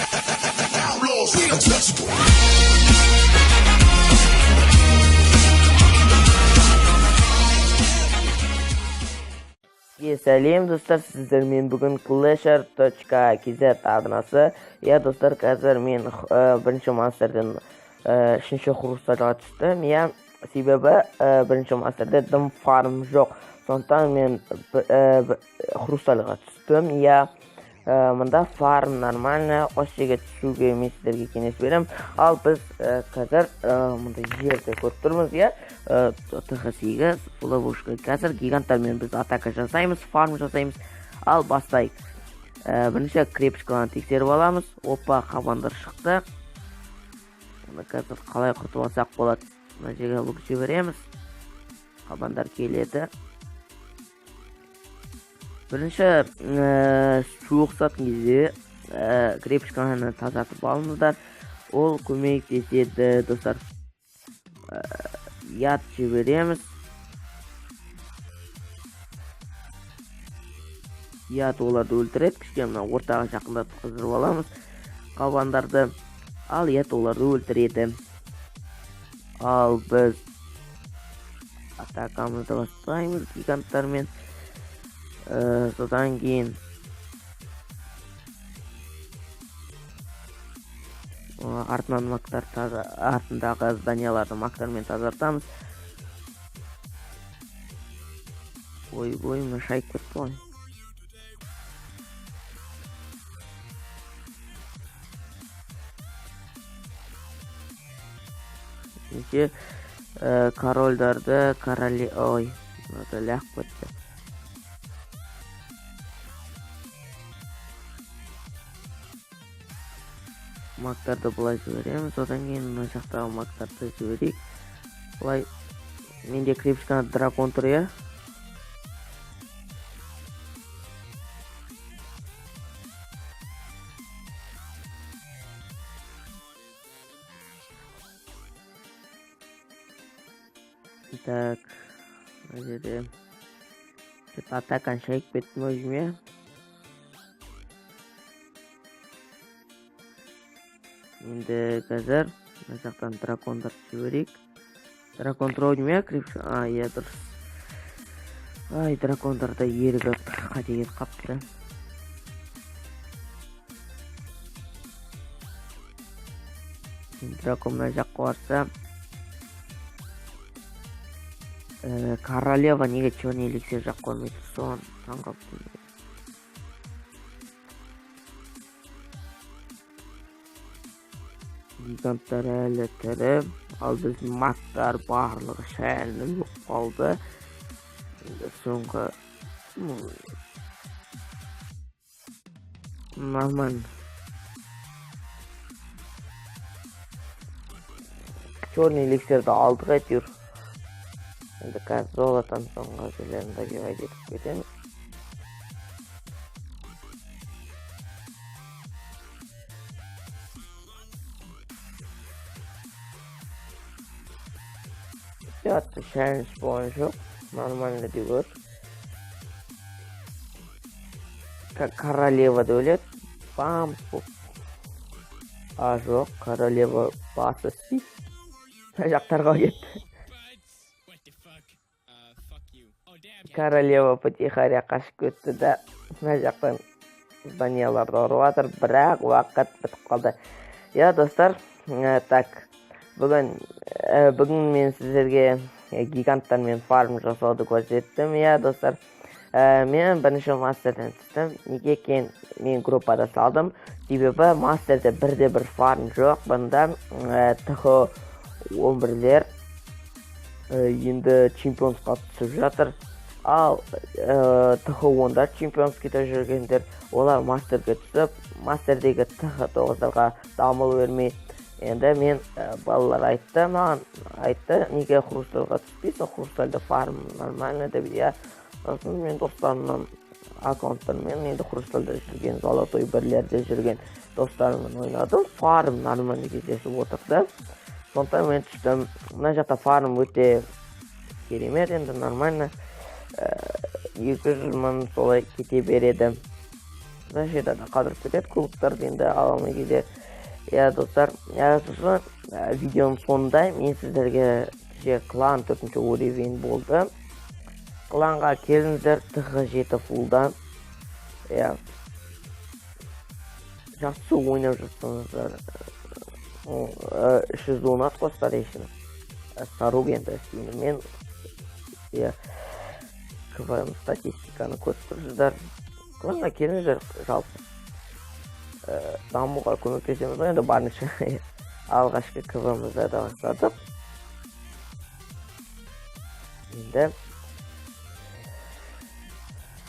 Outlaws, we untouchable. Сәлем, достар! Сіздермен бүгін clasher.kz арнасы. Иә, достар, қазір мен бірінші мастерден үшінші хрустальға түстім, иә. Себебі бірінші мастерде дым фарм жоқ, сондықтан мен хрустальға түстім, иә. Мында фарм нормально, осы жерге түсуге мен сіздерге кеңес беремін. Ал біз қазір мында жерді көріп тұрмыз, иә, ТХ 8 ловушка. Қазір гиганттармен біз атака жасаймыз, фарм жасаймыз. Ал бастайық. Бірінші крепочкаларын тексеріп аламыз. Опа, қабандар шықты. Мұны қазір қалай құртып алсақ болады? Мына жерге лук жібереміз, қабандар келеді. Бірінші суық кезде крепочканы тазартып алыңыздар, ол көмектеседі, достар. Яд жібереміз. Яд оларды өлтіреді. Кішкене мына ортаға жақындатып қыздырып аламыз қабандарды. Ал яд оларды өлтіреді. Ал біз атакамызды бастаймыз гиганттармен. Содан кейін артынан мактар таза, артындағы зданияларды мактармен тазартамыз. Ой, мына шайып кетті ғой. Неше корольдарды, короли, ой, мынада лағып кетті. Мактарды былай жібереміз, одан кейін мына жақтағы мактарды жіберейік былай. Менде крепочканы дракон тұр, иә. Так, мына жерде что-то атаканы шайып кеттім өзім, иә. Енді қазір мына жақтан дракондарды жіберейік. Дракон тұр ау деймін, иә, крепче. А, иә, дұрыс. Ай, дракондар да ерігіп қате кетіп қапты. Дракон мына жаққа барса, королева неге черный эликсир жақ қоймай тұр, соған таң қалып тұрмын. Гиганттар әлі тірі, ал біздің мактар барлығы шәлініп болып қалды. Енді соңғы нормально. Черный эликсирді алдық әйтеуір. Енді қазір золотан соңғы жерлерін добивать етіп кетеміз. Қатты шәлініс болған жоқ, нормально деп көр. Королева да өледі бам болып. А, жоқ, королева басы істейді, мына жақтарға кетті. Королева потихаря қашып кетті да, мына жақтан зданияларды ұрып жатыр, бірақ уақыт бітіп қалды, иә, достар. Так, бүгін мен сіздерге гиганттармен фарм жасауды көрсеттім, иә, достар. Мен бірінші мастерден түстім. Неге екенін мен группада салдым, себебі мастерде бірде бір фарм жоқ. Бұнда ТХ 11-лер енді чемпионсқа түсіп жатыр. Ал ТХ 10-дар, чемпионскийде жүргендер, олар мастерге түсіп, мастердегі ТХ 9-дарға дамыл бермей. Енді мен балалар айтты, маған айтты: «Неге хрустальға түспейсің, хрустальда фарм нормально», — деп, иә. Сосын мен достарымнан аккаунттармен, енді хрустальда жүрген, золотой бірлерде жүрген достарыммен ойнадым. Фарм нормально кездесіп отырды, сондықтан мен түстім. Мына жақта фарм өте керемет, енді нормально, 200 000 солай кете береді. Защитада қалдырып кетеді кубоктарды енді ала алмай кейде. Иә, достар, иә, сосын видеоның соңында мен сіздерге кеше клан төртінші уровень болды, кланға келіңіздер. ТХ 7 фулда, иә, жақсы ойнап жатсаңыздар, 310 ат старейшина Сарук енді сенімен. Иә, КВМ статистиканы көріп тұрсыздар. Кланға келіңіздер, жалпы дамуға көмектесеміз ғой енді барынша. Алғашқы КВМызды да бастадық енді.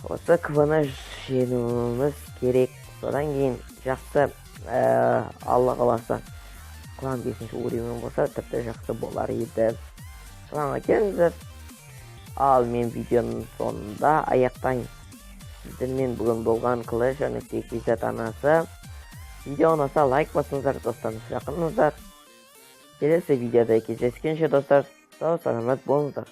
Осы КВны жеңуіміз керек, содан кейін жақсы, Алла қаласа, клан бесінші уровень болса, тіпті жақсы болар еді. Кланға келіңіздер. Ал мен видеоның соңында аяқтайын. Сіздермен бүгін болған Clash.kz арнасы. Видео ұнаса, лайк басыңыздар, достарыңызға шақырыңыздар. Келесі видеода кездескенше, достар, сау саламат болыңыздар.